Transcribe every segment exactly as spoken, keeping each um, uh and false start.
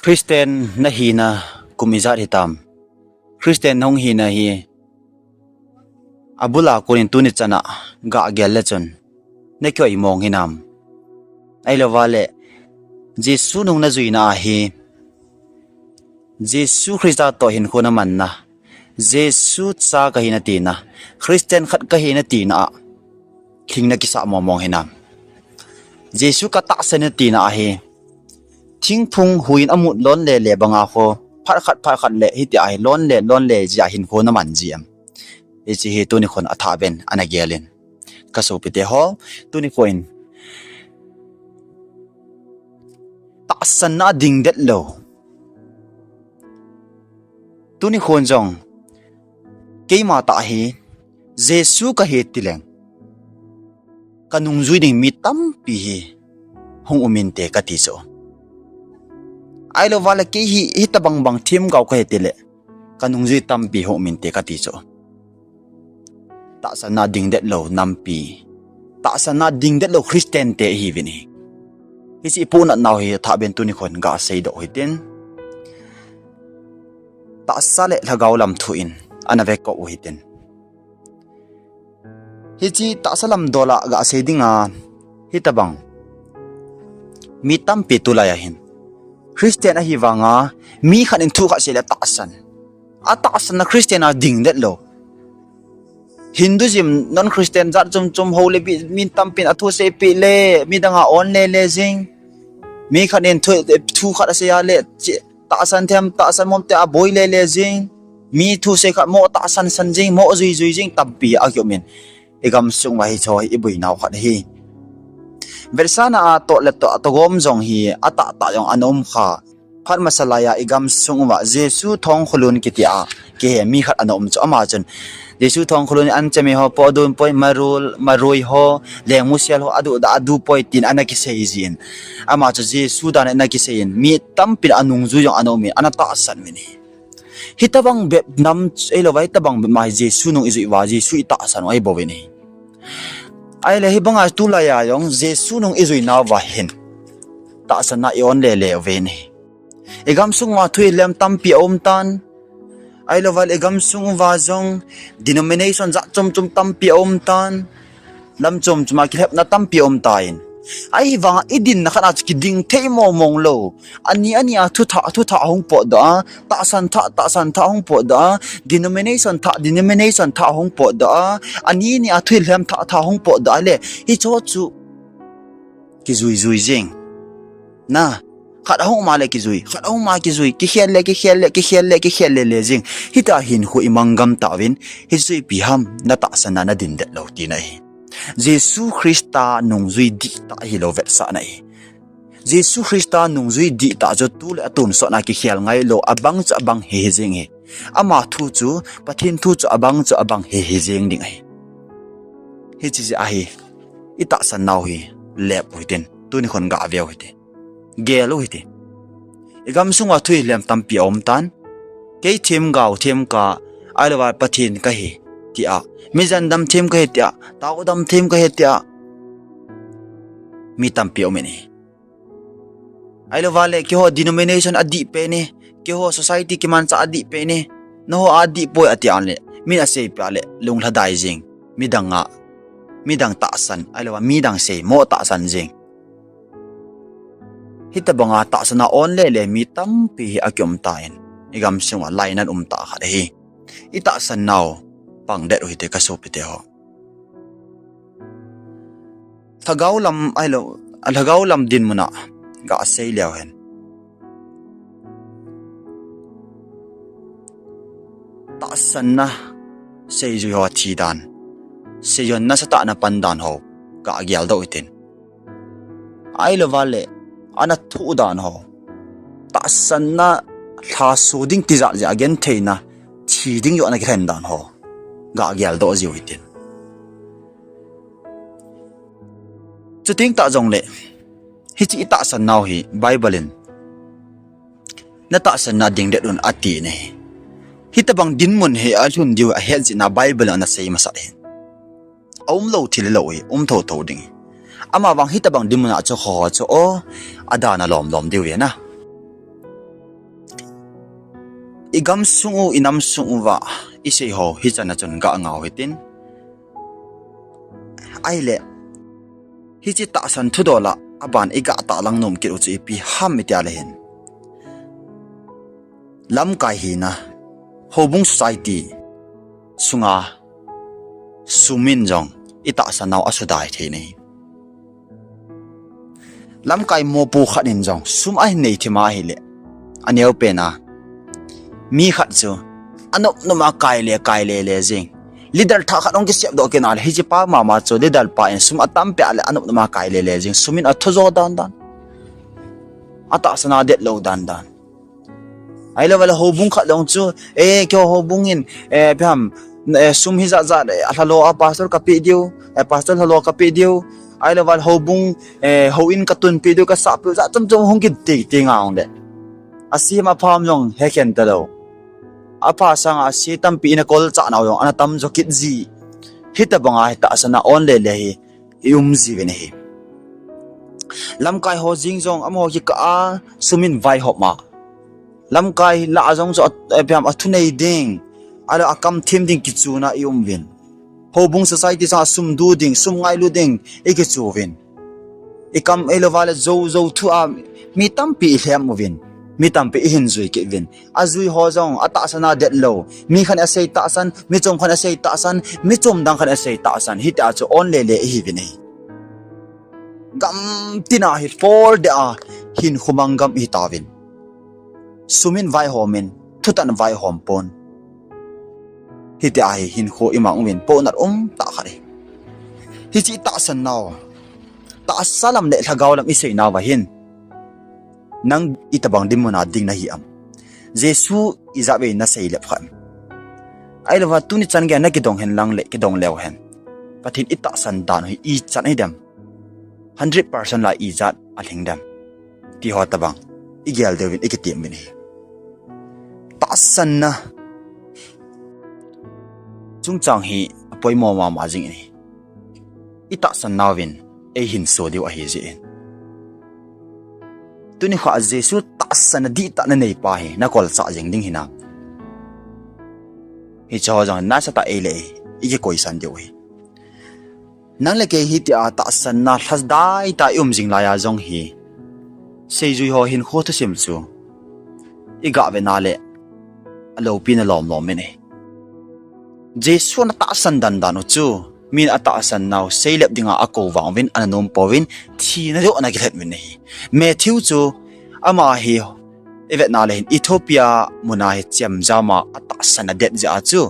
Christian nahina kum ijat hitam? Christian nahung hina hi abula konin tuni chana gah gel le chun nakihoi mong hinam? Ahilouva le Jesu nung najuina ahi, Jesu Christa toh hinkho namanna, Jesu cha kahi natina, Christian khat kahi natina a lhing nakisah mong mong hinam? Jesu katahsan natina ahi, thingphung huiyin amut lonle le banga kho, phat khat phat khat le hitia hi lonle lonle jia hinkho naman ji am? Hiche hi tuni khon athah ben ana gelin. Kasopite ho, tuni khon tahsanna dingdet lou. Tuni khon jong keima tah hi Jesu kahi tileng kanungjui ding mi tampi hi hung um inte kati chu. Ahilouva le kei hi hitobang bang themgao kahi tile kanungjui tampi hung um inte kati chu. Tahsanna dingdet lou nampi, tahsanna dingdet lou Christian te ihiuvin ahi. Hiche ipohnat nau hi athah ben tuni khon gasei doh hitin. Tahsa le lhagao lam thu in ana vekop u hitin. Hiche tahsa lam dola gasei dinga hitobang mi tampi tulai ahin Christian ahi vanga mi khat in thu khat seile tahsan, atahsanna Christian a dingdet lou. Hinduism, non-Christian jat chom chom ho le bih, mi tampin athu seipeh le midang a on le le jing. Mi khat in thu, thu khat asei a le tahsan them, tahsan mom te aboi le le jing. Mi thusei khat mo tahsan san jing, mo jui jui jing tampi akium in. Igamsung uva hiche hi iboinau khat ahi. Vetsahna a toh le toh, atohgom jong hi atahtah jong ana um kha. Phat masa laiya igamsung uva Jesu Thongkholun kitia kihe mi khat ana um chu, ama chun Jesu Thongkholun in anchemei ho, pohdon poi, marul, marui ho, lengmusial ho, aduhda adu poi tin ana kisei jin. Ama chu Jesu dan in ana kisei in, mi tampin anungjui jong ana um in, ana tahsan uvin ahi. Hitobang bep nam, ahilouva hitobang bep ma hi Jesu nung ijui uva Jesu itahsan u ahibouvin ahi. Ahile hibanga tulaiya jong Jesu nung ijui nauva hin tahsanna i on le le uvin ahi. Igamsung uva thuhilhem tampi aum tan. Ahilouva le igamsung uva jong denomination jat chom chom tampi aum tan. Lam chom choma kilhepna tampi aum tan. Ahivanga idinna khat a chu kiding thei mong mong lou. Ani ani a thu thah, thu thah ahung potdoh a, tahsan thah, tahsan thah ahung potdoh a, denomination thah, denomination thah ahung potdoh a, ani ani a thuhilhem thah, thah ahung potdoh a le, hiche chu kijui jui jing. Na, khat ahung um a le kijui, khat ahung um a kijui, kikhel le, kikhel le, kikhel le, kikhel le le jing. Hitia hinkho imang gam tauvin, hichu ipi ham, natahsanna nadindet lou tina ahi. Jesu Christa nungjui dihtah ahilou vetsahna ahi. Jesu Christa nungjui dihtah chu tu le atonsotna kikhel ngailou, abang chu abang hi hi jing ahi. Ama thu chu, Pathen thu chu abang chu abang hi hi jing ding ahi. Hiche jeh ahi, itahsan nau hi lep u hitin, tuni khon gave u hite. Gel u hite. Igamsung uva thuhilhem tampi aum tan. Kei themgao themka, ahilouva Pathen kahi tia, mi jandam them kahi tia, taodam them kahi tia, mi tampi aum in ahi. Ahilouva le keiho denomination adih pen e, keiho society kimanchah adih pen e, nangho adih poi ati a le, min aseipeh a le lunglhadai jing, midang a, midang tahsan, ahilouva midang sei mo tahsan jing. Hitobanga tahsanna on le le mi tampi hi akium tan, igamsung uva lainat um tah khat ahi. Itahsan nau pangdet u hite kasopite ho. Lhagao lam ahilou, lhagao lam dinmun a gasei leu hen, tahsanna seijui ho athi dan, seijui nasatah a ana pan dan ho gageldoh u hitin. Ahilouva le ana thoh dan ho, tahsanna lhaso ding tijat jeh a gentheina thi ding joh ana kilhen dan ho gageldoh jiu hitin. Chuteng tah jongle, hiche itahsan nau hi Bible in natahsanna dingdet un ati ahi. Hitobang dinmun hi alhun diu ahet jeh in Bible in ana sei masat ahi. Aumlou thil lou hi um thotho ding ahi. Amavang hitobang dinmun a chu kho chu o, adana lom lom diu ahi na. I gamsung u, i namsung uva i sei ho hichan a chun ga ngah u hitin. Ahile, hiche tahsan thudol a aban i gah tah lang nom kit u chu ipi ham i tia le hin, lamkai hina, houbung society sunga sum in jong i tahsan nau asudai thei nahi. Lamkai mopo khat in jong sum ahin nei thim a ahile, aneo pen a mi khat chu anop nop a kai le kai le le jing. Leader thah khat hung kisep doh kit na le, hiche pa mama chu leader pa in sum atam peh a le anop nop a kai le le jing. Sum in athu jo dan dan, atahsan a det lou dan dan. Ahilou vale houbung khat jong chu, eh, keiho houbung in, eh, ipi ham, eh, sum hijat jat, eh, alha lou a pastor kapeh diu, eh, pastor lha lou kapeh diu. Ahilou vale houbung, eh, houin katunpeh diu, kasahpeh diu, jat chom chom hung kiti ti ngang le. Asem apham jong hekhen talou. Apha sanga ase tampi in akolchah nau jong ana tam jo kit ji. Hitabang a hi tahsan a on le le hi i um jiuvin ahi. Lamkai ho jeng jong amaho kikah a sum in vaihom a, lamkai lah a jong chu a, ipi ham, athu nei ding, ahilou akam them ding kichun a i um uvin. Houbung society sanga sum du ding, sum ngailu ding i kichu uvin. I kam ahilou vale jou jou thu a mi tampi i lhem uvin, mi tampi i hin jui kit uvin. Ajui ho jong atahsan a det lou. Mi khat in asei tahsan, mi chom khat in asei tahsan, mi chom dang khat in asei tahsan. Hitia chu on le le ihi uvin ahi. Gam tina hi for de a hinkho mang gam ihi tauvin. Sum in vaihom in, thutan vaihom pon. Hitia hi hinkho i mang uvin, pohnat um tah khat ahi. Hiche i tahsan nau, tahsa lam le lhagao lam i sei nauva hin, nang itabang dinmun a ding nahi am? Jesu ijat vei na seilep kha em? Ahilou va tuni chan gei a na kidong hen lang le kidong leu hen, Pathen i tahsan dan u hi ichan ahi dem? Hundred percent la ijat alhing dem? Ti ho tabang i gel diuvin i kitem uvin ahi. Tahsanna chungchang hi apoimo mama jing in ahi. I tahsan nauvin eihin so diu ahi jeh in. Tuni kha Jesu tahsanna dihtah na nei pa hi na kolchah jeng ding hinam? Hiche ho jong nasatah ei le ei i kikoisan diu ahi. Nang le kei hitia tahsanna lhadai tah i um jing lai a jong hi, seijui ho hinkho thusim chu i gah vet na le aloupina lom lom in ahi. Jesu na tahsan dan dan u chu, min atahsan nau seilep dinga akou vang uvin ana nom pouvin, thina joh ana kilhet uvin ahi. Matthew chu ama hi i vet na le hin Ethiopia muna hi chemjam a atahsan adet jeh a chu,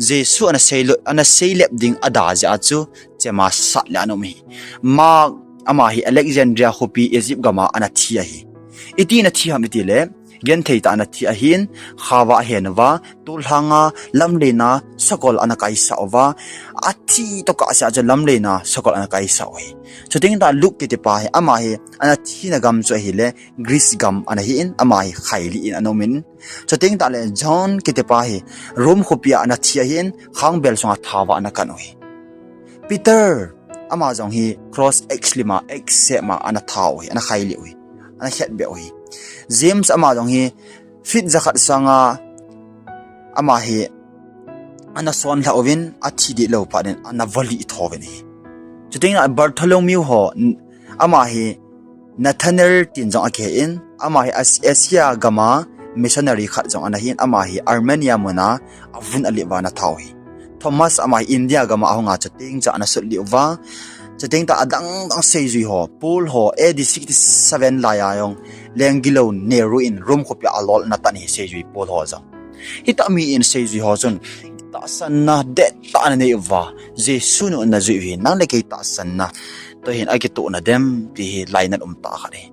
Jesu ana seilep, ana seilep ding ada jeh a chu, chema sat le ana um ahi. Mark ama hi Alexandria khopi Egypt gam a ana thi ahi. Iti ana thi ham iti le, genthei tah ana thi ahin, khao va ahen uva, tolhang a lamlen a sakol ana kaisah uva, athi tokah seh a chu lamlen a sakol ana kaisah u ahi. Chuteng tah Luke kiti pa hi, ama hi ana thina gam chu ahile Greece gam ana hi in, ama hi khailih in ana um in. Chuteng tah le John kiti pa hi Rome khopi a ana thi ahin, khangbel sunga thao va ana kan u ahi. Peter, ama jong hi cross X lim a, X shape ma ana thao u ahi, ana khailih u ahi, ana khetbeh u ahi. James ama jong hi feet jakhat sanga ama hi ana sonlhah uvin, athi dihlou phat in ana volih tho uvin ahi. Chuteng a Bartholomew ho, n-, ama hi Nathanael tin jong akihe in, ama hi As-, Asia gam a missionary khat jong ana hi in, ama hi Armenia muna avun alih uva ana thao u ahi. Thomas ama hi India gam a ahunga chuteng cha ana sutlih uva. Chuteng tah adang dang seijui ho, Paul ho, A D sixty seven lai a jong lenggilou Nero in Rome khopi a alolna tan ahi seijui Paul ho jong. Hitah mi in seijui ho chun tahsanna dettah ana nei uva, Jesu nu ana jui u hi, nang le kei tahsanna toh hin akitohna dem ti hi lainat um tah khat ahi.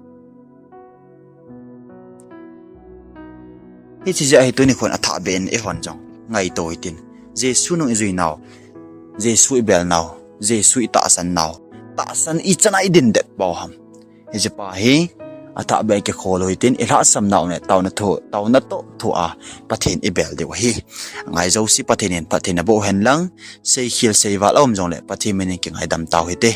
Hiche jeh a hi tuni khun athahbeh in eihon jong ngaito hitin, Jesu nung ijui nau, Jesu ibel nau, Jesu itahsan nau, tahsan ichan a idin det pou ham? Hiche pa hi athahbeh a kikhol u hitin, ilhahsam nau le taona thu, taona toh thu a Pathen ibel diu ahi. Angai jouse Pathen in phatthei naboh u hen lang, seikhel seival aum jongle Pathen min in kingaidam tau hite.